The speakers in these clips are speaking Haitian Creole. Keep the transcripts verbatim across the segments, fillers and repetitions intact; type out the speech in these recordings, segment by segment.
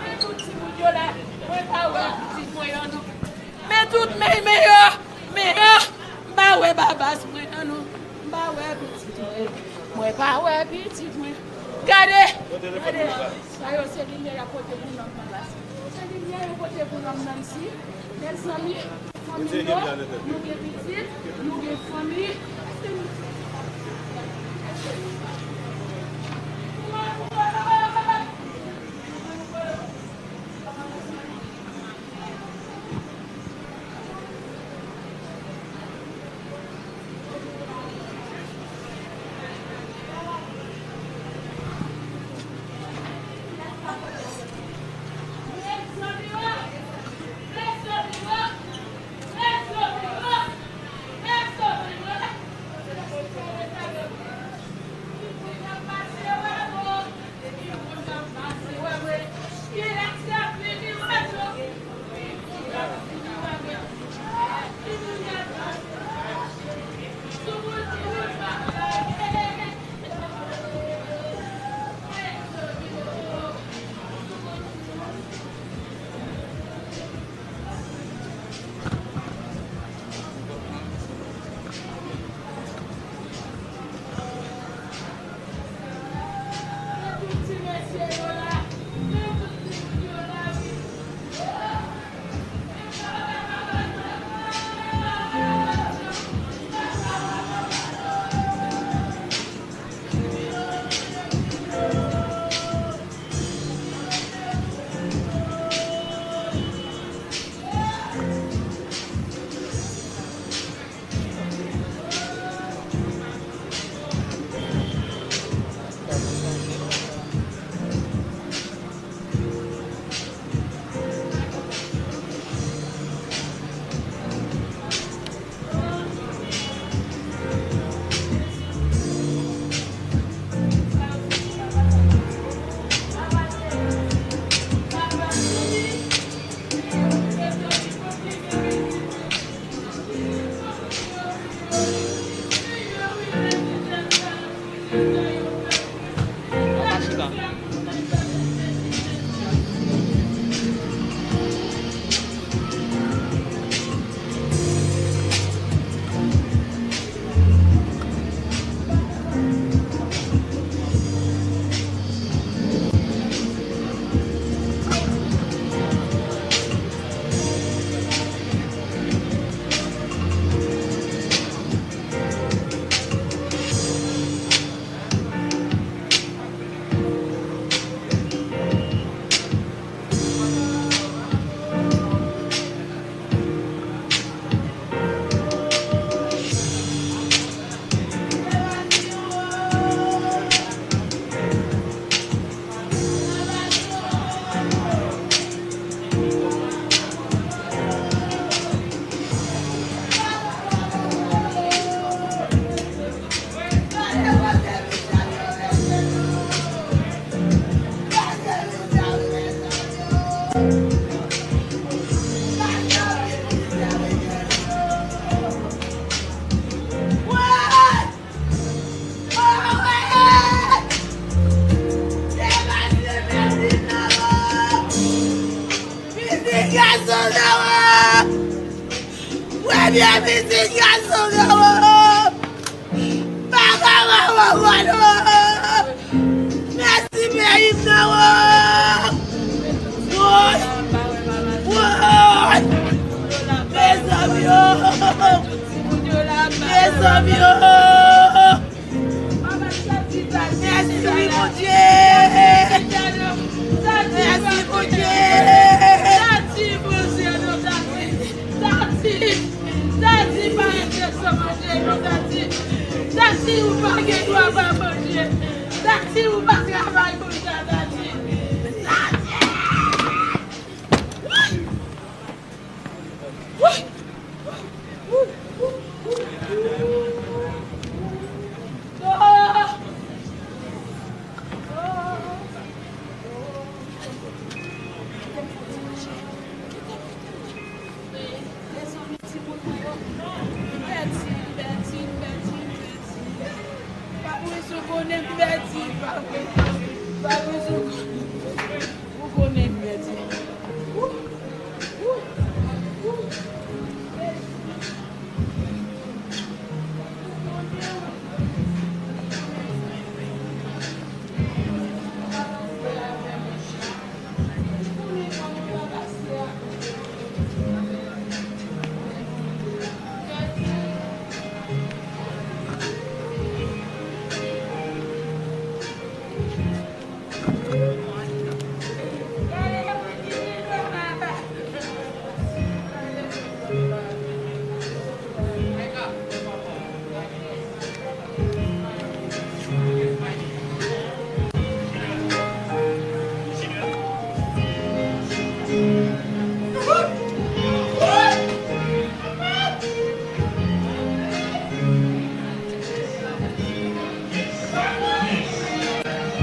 Men tout timoun yo la, mwen pa wè pitit mwen an non. Men tout men, men yo, men yo. M pa wè babas mwen an non. M pa wè pitit mwen. Mwen pa wè pitit mwen. Gade, gade. Sa yo se limyè y ap pote pou nanm nan la. Se limyè yo pote pou nanm nan si. Mezanmi, fanmi yo, nou gen pitit, nou gen fanmi. Gason Gawo! Premye mizik Gason Gawo! Papa Gawo Gawo! Mèsi peyi m Gawo! Woy! Woy! Mezanmi o! Mezanmi o! Mèsi wi Bondye! Mèsi Bondye! Tati, Bondye, non, Tati! Tati! Tati, pa enterese Bondye, non, Tati! Tati, ou pa gen dwa ba Bondye! Tati, ou pa travay konsa, Tati! Tati!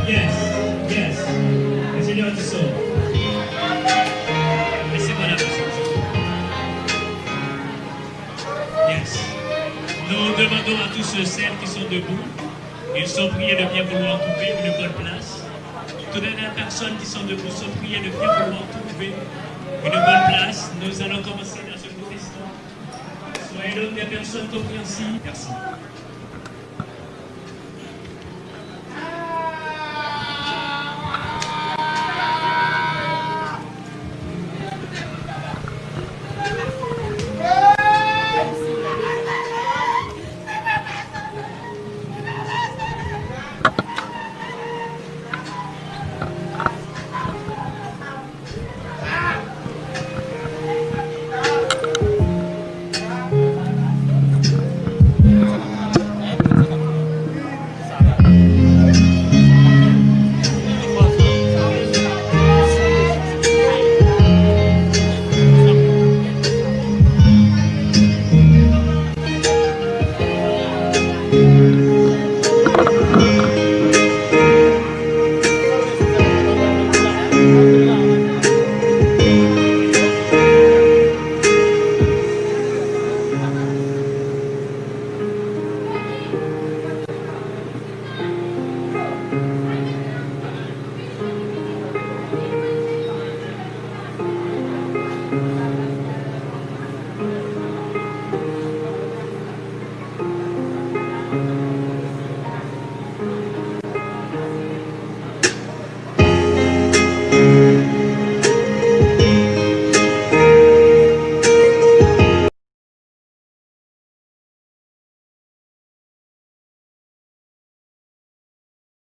Yes, yes. Continue to sow. Laissez-moi la personne. Yes. Nous demandons à tous ceux, celles qui sont debout, ils sont priés de bien vouloir trouver une bonne place. Toutes les personnes qui sont debout sont priées de bien vouloir trouver une bonne place. Nous allons commencer dans un court instant. Soyez donc des personnes compréhensives. Merci.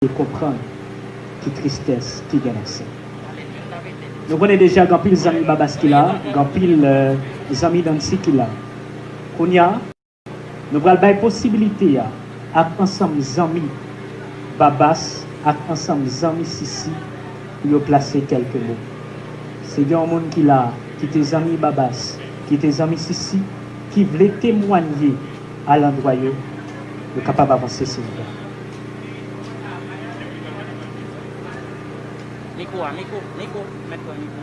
E konprann ki tristès ki gen nan sa. Nou konnen deja gen anpil zanmi Babas ki la, gen anpil, eh, zanmi Dancy ki la. Kounye a, nou pral bay posibilite a ak ansanm zanmi Babas ak ansanm zanmi Sisi pou yo plase kèlke mo. Si gen yon moun ki la, ki te zanmi Babas, ki te zanmi Sisi, ki vle temwanye alandwa yo, yo kapab avanse, silvouplè. Mikwo a, mikwo, mikwo, mèt pran mikwo.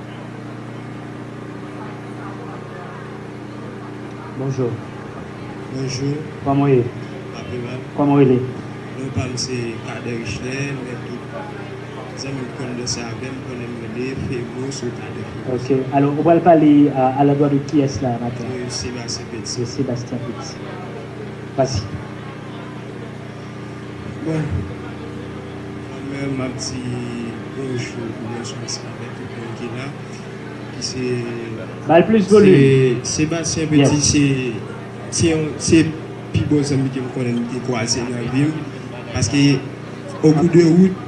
Bonjou. Bonjou. Kòman w ye? Kòman w rele? Non pa m se Cadet Richler, mwen tout Zanmi m konn danse avè m, konnen m rele Febo, Sota de Febo. Ok. Alò, ou pral pale a, alandwa de kiyès la maten? De Sébastien Petit. De Sébastien Petit. Vas-y. Bon, mwen m ap di bonjou, bonswa, sa avèk tout moun ki la. Ki se Ba l plis volim. Se Sébastien Petit, se se yon, se pi bon zanmi ke m konnen, m te kwaze nan vi m. Paske, o kou de wout,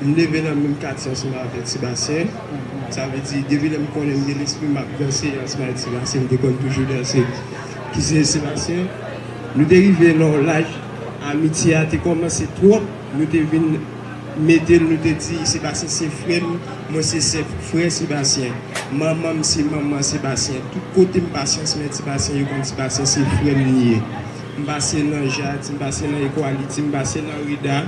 m leve nan menm katye ansanm avèk Sébastien. Sa vle di, depi lè m konnen m gen lespri, m ap danse ansanm avèk Sébastien, m te konn toujou danse. Ki se Sébastien. Nou te rive nan yon laj, amitye a te kòmanse twòp, nou te vin mete l, nou te di, Sébastien se frè m, mwen se sè frè Sébastien. Manman m se manman Sébastien. Tout kote m pase ansanm avèk Sébastien, yo konn Sébastien se frè m li ye. M pase nan Jadi, m pase nan Equality, m pase nan Reda,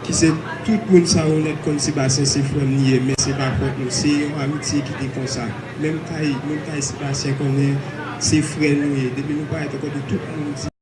ki se tout moun sa yo nèt konn Sébastien se frè m li ye, men se pa fòt nou, se yon amitye ki te konsa. Menm kay, menm kay Sébastien konnen se frè nou ye. Depi nou parèt, ou konnen tout moun di